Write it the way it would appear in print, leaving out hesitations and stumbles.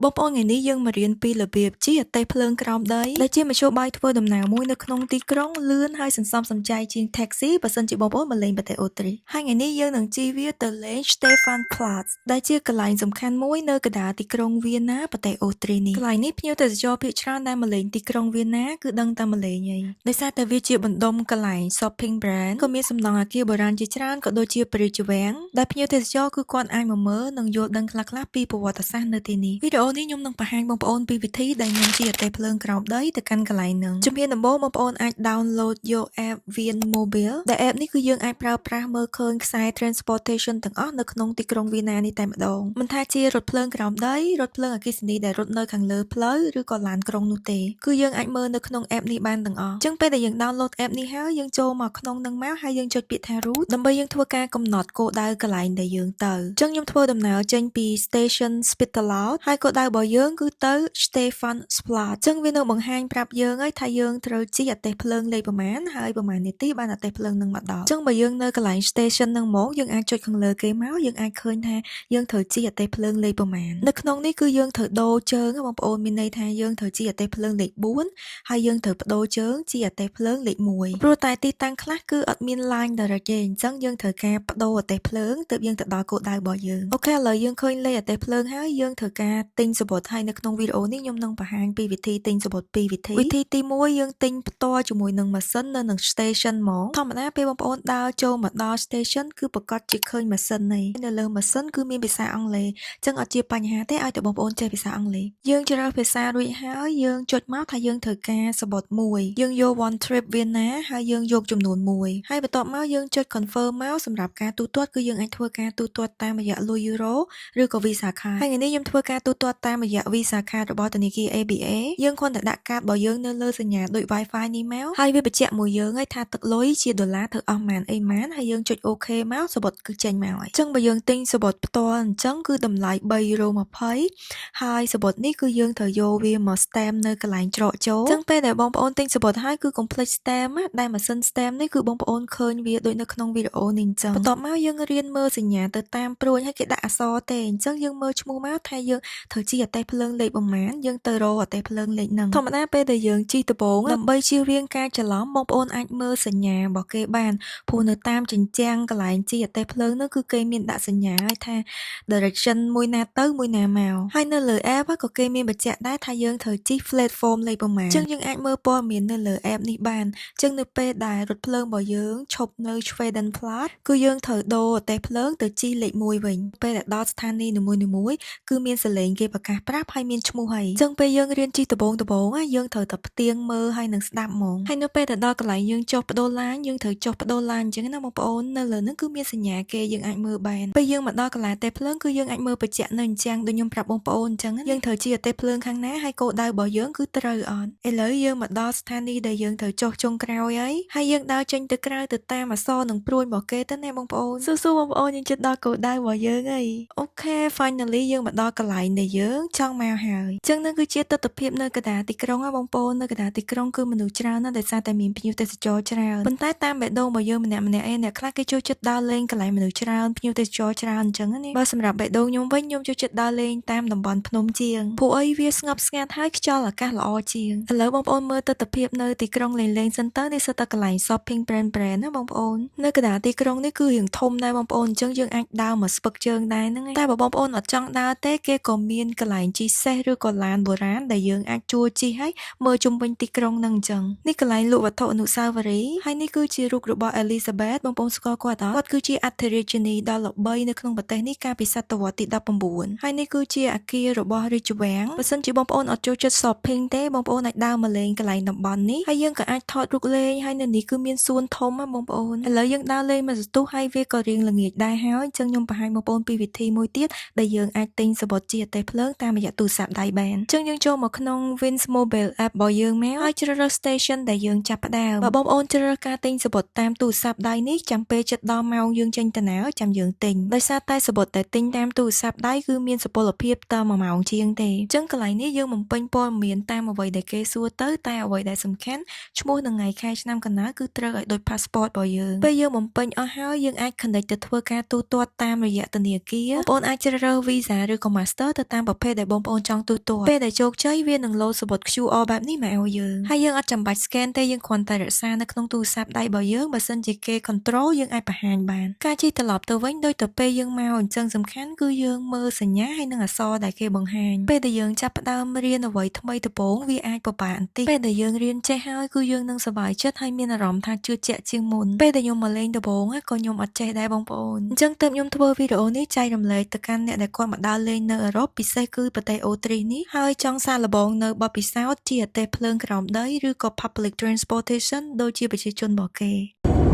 បងប្អូនថ្ងៃនេះយើងមករៀនពីរបៀបជិះរទេះភ្លើងក្រោមដីដែលជាមធ្យោបាយធ្វើដំណើរមួយនៅក្នុងទីក្រុងលឿនហើយសន្សំសំចៃជាង taxi បើសិនជាបងប្អូនមកលេងប្រទេសអូទ្រីសហើយថ្ងៃនេះយើងនឹងជិះវាទៅលេង Stephansplatz ដែលជាកន្លែងសំខាន់មួយនៅកណ្ដាលទីក្រុងវៀនណាប្រទេសអូទ្រីសនេះកន្លែងនេះភ្ញៀវទេសចរភាគច្រើនដែលមកលេងទីក្រុងវៀនណាគឺដឹងតែមកលេងហីដោយសារតែវាជាបណ្ដុំកន្លែង shopping brand ក៏មានសំណង់អគារបុរាណជាច្រើនក៏ដូចជាព្រះរាជវាំងដែលភ្ញៀវទេសចរគឺគាត់អាចមកមើលនិងយល់ដឹងខ្លះៗពីប្រវត្តិសាស្ត្រនៅទីនេះវីដេអូនេះខ្ញុំនឹងបង្ហាញបងប្អូនពីវិធីដែលខ្ញុំជិះរទេះភ្លើងក្រោមដីទៅកាន់កន្លែងហ្នឹងជំហានដំបូងបងប្អូនអាច download យក app Wien Mobile ដែល app នេះគឺយើងអាចប្រើប្រាស់មើលឃើញខ្សែ transportation ទាំងអស់នៅក្នុងទីក្រុងវៀនណានេះតែម្ដងមិនថាជារថភ្លើងក្រោមដីរថភ្លើងអគ្គិសនីដែលរត់នៅខាងលើផ្លូវឬក៏ឡានក្រុងនោះទេគឺយើងអាចមើលនៅក្នុង app នេះបានទាំងអស់អញ្ចឹងពេលដែលយើង download app នេះហើយយើងចូលមកក្នុងនឹងមកហើយយើងចុចពាក្យថា route ដើម្បីយើងធ្វើការកំណត់គោលដៅកន្លែងដែលយើងទៅអញ្ចឹងខ្ញុំធ្វើដំណើរចេញពី station Spittelau ហើយគោលដៅរបស់យើងគឺទៅ Stephansplatz អញ្ចឹងវានឹងបង្ហាញប្រាប់យើងហើយថាយើងត្រូវជិះរទេះភ្លើងលេខប្រមាណហើយប្រមាណនាទីបានរទេះភ្លើងនឹងមកដល់អញ្ចឹងបើយើងនៅកន្លែង station ហ្នឹងមកយើងអាចចុចខាងលើគេមកយើងអាចឃើញថាយើងត្រូវជិះរទេះភ្លើងលេខប្រមាណនៅក្នុងនេះគឺយើងត្រូវដូរជើងបងប្អូនមានន័យថាយើងត្រូវជិះរទេះភ្លើងលេខ4ហើយយើងត្រូវប្ដូរជើងជិះរទេះភ្លើងលេខ1ព្រោះតែទីតាំងខ្លះគឺអត់មាន line direct ទេអញ្ចឹងយើងត្រូវការប្ដូររទេះភ្លើងទើបយើងទៅដល់គោលដៅរបស់យើង OK ឥឡូវយើងឃើញលេខរទេះភ្លើងហើយយើងត្រូវការទិញសំបុត្រហើយនៅក្នុងវីដេអូនេះខ្ញុំនឹងបង្ហាញពីវិធីទិញសំបុត្រពីរវិធីវិធីទី1យើងទិញផ្ទាល់ជាមួយនឹងម៉ាស៊ីននៅនឹង station ហ្មងធម្មតាពេលបងប្អូនដើរចូលមកដល់ station គឺប្រាកដជាឃើញម៉ាស៊ីននេះនៅលើម៉ាស៊ីនគឺមានភាសាអង់គ្លេសអញ្ចឹងអត់ជាបញ្ហាទេឲ្យតែបងប្អូនចេះភាសាអង់គ្លេសយើងជ្រើសភាសារួចហើយយើងចុចមកថាយើងត្រូវការសំបុត្រមួយយើងយក one trip Vienna ហើយយើងយកចំនួនមួយហើយបន្ទាប់មកយើងចុច confirm មកសម្រាប់ការទូទាត់គឺយើងអាចធ្វើការទូទាត់តាមរយៈលុយយូរ៉ូឬក៏ Visa card ហើយថ្ងៃនេះខ្ញុំធ្វើការទូទាត់តាមរយៈ Visa card របស់ធនាគារ ABA យើងគ្រាន់តែដាក់កាតរបស់យើងនៅលើសញ្ញាដូច Wi-Fi នេះមកហើយវាបញ្ជាក់មួយយើងហើយថាទឹកលុយជាដុល្លារត្រូវអស់ម៉ានអីម៉ានហើយយើងចុច OK មកសំបុត្រគឺចេញមកហើយអញ្ចឹងបើយើងទិញសំបុត្រផ្ទាល់អញ្ចឹងគឺតម្លៃ3យូរ៉ូ20ហើយសំបុត្រនេះគឺយើងត្រូវយកវាមក stamp នៅកន្លែងច្រកចូលអញ្ចឹងពេលដែលបងប្អូនទិញសំបុត្រហើយគឺកុំភ្លេច stamp ណាដែលម៉ាស៊ីន stamp នេះគឺបងប្អូនឃើញវាដូចនៅក្នុងវីដេអូនេះអញ្ចឹងបន្ទាប់មកយើងរៀនមើលសញ្ញាទៅតាមព្រួញហើយគេដាក់អក្សរទេអញ្ចឹងយើងមើលឈ្មោះមកថាយើងត្រូវជិះរទេះភ្លើងលេខប្រមាណយើងទៅរករទេះភ្លើងលេខហ្នឹងធម្មតាពេលដែលយើងជិះដំបូងដើម្បីជៀសវាងការច្រឡំបងប្អូនអាចមើលសញ្ញារបស់គេបានព្រោះនៅតាមជញ្ជាំងកន្លែងជិះរទេះភ្លើងនោះគឺគេមានដាក់សញ្ញាឲ្យថា direction មួយណាទៅមួយណាមកហើយនៅលើ app ក៏គេមានបញ្ជាក់ដែរថាយើងត្រូវជិះ platform លេខប្រមាណអញ្ចឹងយើងអាចមើលព័ត៌មាននៅលើ app នេះបានអញ្ចឹងនៅពេលដែលរថភ្លើងរបស់យើងឈប់នៅ Schwedenplatz គឺយើងត្រូវដូររទេះភ្លើងទៅជិះលេខ1វិញពេលដែលដល់ស្ថានីយ៍នីមួយៗគឺមានសលេងគេប្រកាសប្រាប់ហើយមានឈ្មោះហើយអញ្ចឹងពេលយើងរៀនជិះដំបូងដំបូងយើងត្រូវតែផ្ទៀងមើលហើយនឹងស្ដាប់ហ្មងហើយនៅពេលទៅដល់កន្លែងយើងចុះប្ដូរឡានយើងត្រូវចុះប្ដូរឡានអញ្ចឹងណាបងប្អូននៅលើហ្នឹងគឺមានសញ្ញាគេយើងអាចមើលបានពេលយើងមកដល់កន្លែងរទេះភ្លើងគឺយើងអាចមើលបញ្ជាក់នៅអញ្ចឹងដូចខ្ញុំប្រាប់បងប្អូនអញ្ចឹងយើងត្រូវជិះរទេះភ្លើងខាងណាហើយគោលដៅរបស់យើងគឺត្រូវអត់ឥឡូវយើងមកដល់ស្ថានីយ៍ដែលយើងត្រូវចុះចុងក្រោយហើយហើយយើងដើរចេញទៅក្រៅទៅតាមអក្សរនិងព្រួញរបស់គេទៅណាបងប្អូនស៊ូៗបងប្អូនយើងជិតដល់គោលដៅរបស់យើងហើយ OK finally យើងមកដល់កន្លែងដែលយើងចង់មកហើយអញ្ចឹងនឹងគឺជាទស្សនភាពនៅកណ្ដាលទីក្រុងណាបងប្អូននៅកណ្ដាលទីក្រុងគឺមនុស្សច្រើនណាស់ដោយសារតែមានភ្ញៀវទេសចរច្រើនប៉ុន្តែតាមបេះដូងរបស់យើងម្នាក់ម្នាក់ឯងអ្នកខ្លះគេចូលចិត្តដើរលេងកន្លែងមនុស្សច្រើនភ្ញៀវទេសចរច្រើនអញ្ចឹងណាបើសម្រាប់បេះដូងខ្ញុំវិញខ្ញុំចូលចិត្តដើរលេងតាមតំបន់ភ្នំជាងព្រោះអីវាស្ងប់ស្ងាត់ហើយខ្យល់អាកាសល្អជាងឥឡូវបងប្អូនមើលទស្សនភាពនៅទីក្រុងលេងលេងសិនទៅនេះសុទ្ធតែកន្លែង shopping brand brand ណាបងប្អូននៅកណ្ដាលទីក្រុងនេះគឺរៀងធំដែរបងប្អូនអញ្ចឹងយើងអាចដើរមកស្ពឹកជើងដែរហ្នឹងតែបើបងប្អូនអត់ចង់ដើរទេគេក៏មានកន្លែងជិះសេះឬក៏ឡានបុរាណដែលយើងអាចជួលជិះហើយមើលជុំវិញទីក្រុងហ្នឹងអញ្ចឹងនេះកន្លែងលក់វត្ថុអនុស្សាវរីយ៍ហើយនេះគឺជារូបរបស់ Elizabeth បងប្អូនស្គាល់គាត់អត់គាត់គឺជាអធិរាជនីដ៏ល្បីនៅក្នុងប្រទេសនេះកាលពីសតវត្សទី19ហើយនេះគឺជាអគាររបស់រាជវាំងបើសិនជាបងប្អូនអត់ចូលចិត្ត shopping ទេបងប្អូនអាចដើរមកលេងកន្លែងតំបន់នេះហើយយើងក៏អាចថតរូបលេងហើយនៅនេះគឺមានសួនធំណាបងប្អូនឥឡូវយើងដើរលេងមកសន្ទុះហើយវាក៏រៀងល្ងាចដែរហើយអញ្ចឹងខ្ញុំបង្ហាញបងប្អូនពីវិធីមួយទៀតដែលយើងអាចទិញសំបុត្រជិះរទេះភ្លើងតាមរយៈទូរស័ព្ទដៃបានអញ្ចឹងយើងចូលមកក្នុង Wien Mobile App របស់យើងមកហើយជ្រើសរើស station ដែលយើងចាប់ផ្ដើមបើបងប្អូនជ្រើសរើសការទិញសំបុត្រតាមទូរស័ព្ទដៃនេះចាំពេលជិតដល់ម៉ោងយើងចេញដំណើរចាំយើងទិញដោយសារតែសំបុត្រដែលទិញតាមទូរស័ព្ទដៃគឺមានសុពលភាពត1ម៉ោងជាងទេអញ្ចឹងកន្លែងនេះយើងបំពេញព័ត៌មានតាមអ្វីដែលគេសួរទៅតែអ្វីដែលសំខាន់ឈ្មោះនិងថ្ងៃខែឆ្នាំកំណើតគឺត្រូវឲ្យដូច passport របស់យើងពេលយើងបំពេញអស់ហើយយើងអាច connect ទៅធ្វើការទូទាត់តាមរយៈធនាគារបងប្អូនអាចជ្រើសរើស Visa ឬក៏ Master ទៅតាមប្រ ប្រភេទដែលបងប្អូនចង់ទូទាត់ពេលដែលជោគជ័យវានឹងលោតសំបុត្រ QR បែបនេះមកឲ្យយើងហើយយើងអត់ចាំបាច់ scan ទេយើងគ្រាន់តែរក្សានៅក្នុងទូរស័ព្ទដៃរបស់យើងបើសិនជាគេ control យើងអាចបង្ហាញបានការជិះត្រឡប់ទៅវិញដូចទៅពេលយើងមកអញ្ចឹងសំខាន់គឺយើងមើលសញ្ញាហើយនិងអក្សរដែលគេបង្ហាញពេលដែលយើងចាប់ផ្ដើមរៀនអ្វីថ្មីដំបូងវាអាចពិបាកបន្តិចពេលដែលយើងរៀនចេះហើយគឺយើងនឹងសប្បាយចិត្តហើយមានអារម្មណ៍ថាជឿជាក់ជាងមុនពេលដែលខ្ញុំមកលេងដំបូងក៏ខ្ញុំអត់ចេះដែរបងប្អូនអញ្ចឹងទើបខ្ញុំធ្វើវីដេអូនេះចែករំលែកទៅកាន់អ្នកដែលគាត់មកដើរលេងនៅអឺរ៉ុបពិសេសគឺប្រទេសអូទ្រីសនេះហើយចង់សាកល្បងនៅបទពិសោធន៍ជិះរទេះភ្លើងក្រោមដីឬក៏ public transportation ដូចជាប្រជាជនរបស់គេ។